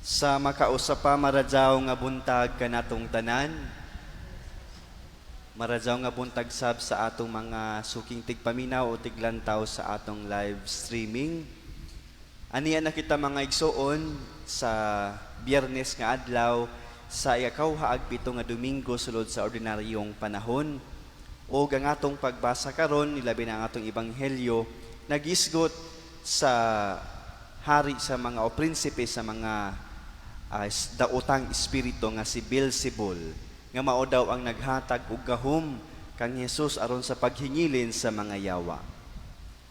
Sa makausa pa, maradyaw nga buntag kanatong tanan. Maradyaw nga buntag sab sa atong mga suking tigpaminaw o tiglantaw sa atong live streaming. Aniya na kita, mga igsoon, sa Biyernes nga adlaw sa ikakauha ug 7 nga Domingo sulod sa ordinaryong panahon. O ang atong pagbasa karon, ilabi na ang atong ebanghelyo, nagisgot sa hari sa mga o prinsipe sa mga daotang espiritu nga si Beelzebul, nga mao daw ang naghatag og gahom kang Hesus aron sa paghingilin sa mga yawa.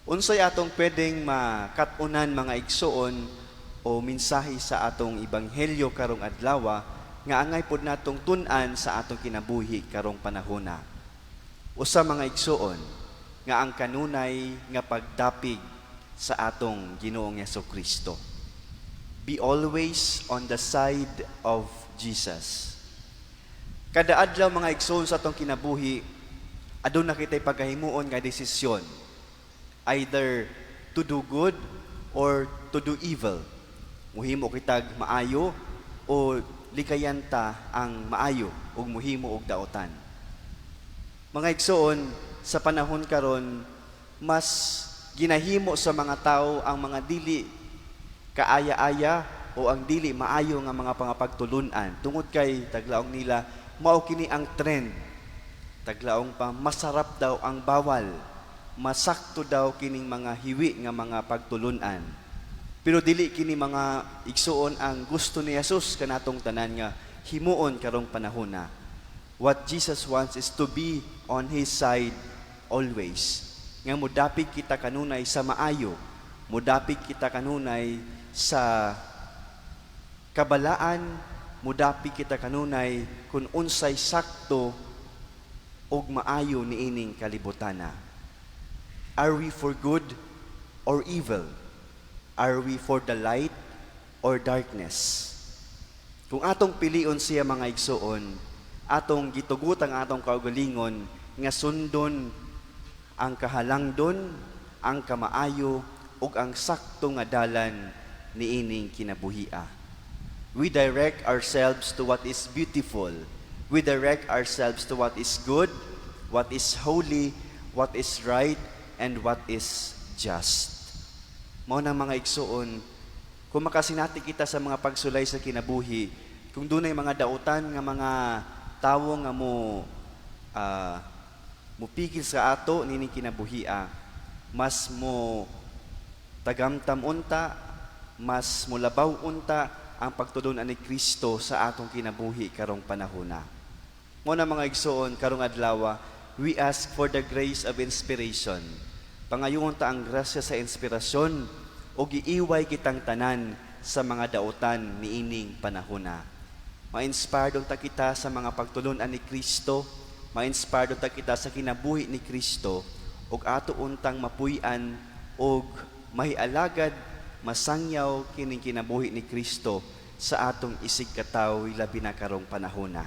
Unsay atong pwedeng makat-unan, mga igsoon, o mensahe sa atong ebanghelyo karong adlaw nga angay pod natong tun-an sa atong kinabuhi karong panahona? Usa, mga igsoon, nga ang kanunay nga pagdapig sa atong Ginoong Kristo. Be always on the side of Jesus. Kada adlaw, mga igsoon, sa atong kinabuhi, aduna kita'y pagkahimuon nga desisyon. Either to do good or to do evil. Muhimo kitag maayo o likayan ta ang maayo ug muhimo og daotan. Mga igsoon, sa panahon karon, mas ginahimo sa mga tao ang mga dili kaaya-aya o ang dili maayo nga mga pangapagtulunan tungod kay taglaong nila mao kini ang trend. Taglaong pa masarap daw ang bawal, masakto daw kining mga hiwi nga mga pagtulunan. Pero dili kini, mga igsuon, ang gusto ni Jesus kanatong tanan nga himuon karong panahona. What Jesus wants is to be on His side always, nga modapig kita kanunay sa maayo, mudapig kita kanunay sa kabalaan, mudapig kita kanunay kung unsay sakto ug maayo niining kalibutana. Are we for good or evil? Are we for the light or darkness? Kung atong pilion siya, mga igsuon, atong gitugot ang atong kaugalingon nga sundon ang kahalangdon, ang kamaayo ug ang sakto nga dalan niining kinabuhia. We direct ourselves to what is beautiful. We direct ourselves to what is good, what is holy, what is right, and what is just. Mao na, mga igsuon, kung makasinati kita sa mga pagsulay sa kinabuhi, kung dunay mga dautan nga mga tawo nga mo pigil sa ato nining kinabuhia, mas mo tagamtam unta, mas molabaw unta ang pagtulun-an ni Kristo sa atong kinabuhi karong panahona. Mao na, mga igsuon, karong adlaw, we ask for the grace of inspiration. Pangayoon ta ang grasya sa inspirasyon o giiway kitang tanan sa mga dautan niining panahona. Ma-inspired unta kita sa mga pagtulun-an ni Kristo, ma-inspired unta kita sa kinabuhi ni Kristo ug ato untang mapuy-an ug mahialagad, masangyaw kining kinabuhi ni Kristo sa atong isig katawo, labi na karong panahona.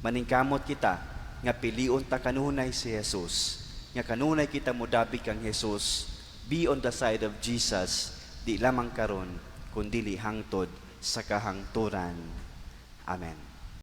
Maningkamot kita nga pilion ta kanunay si Jesus, nga kanunay kita modabig kang Jesus, be on the side of Jesus, di lamang karon kundili hangtod sa kahangturan. Amen.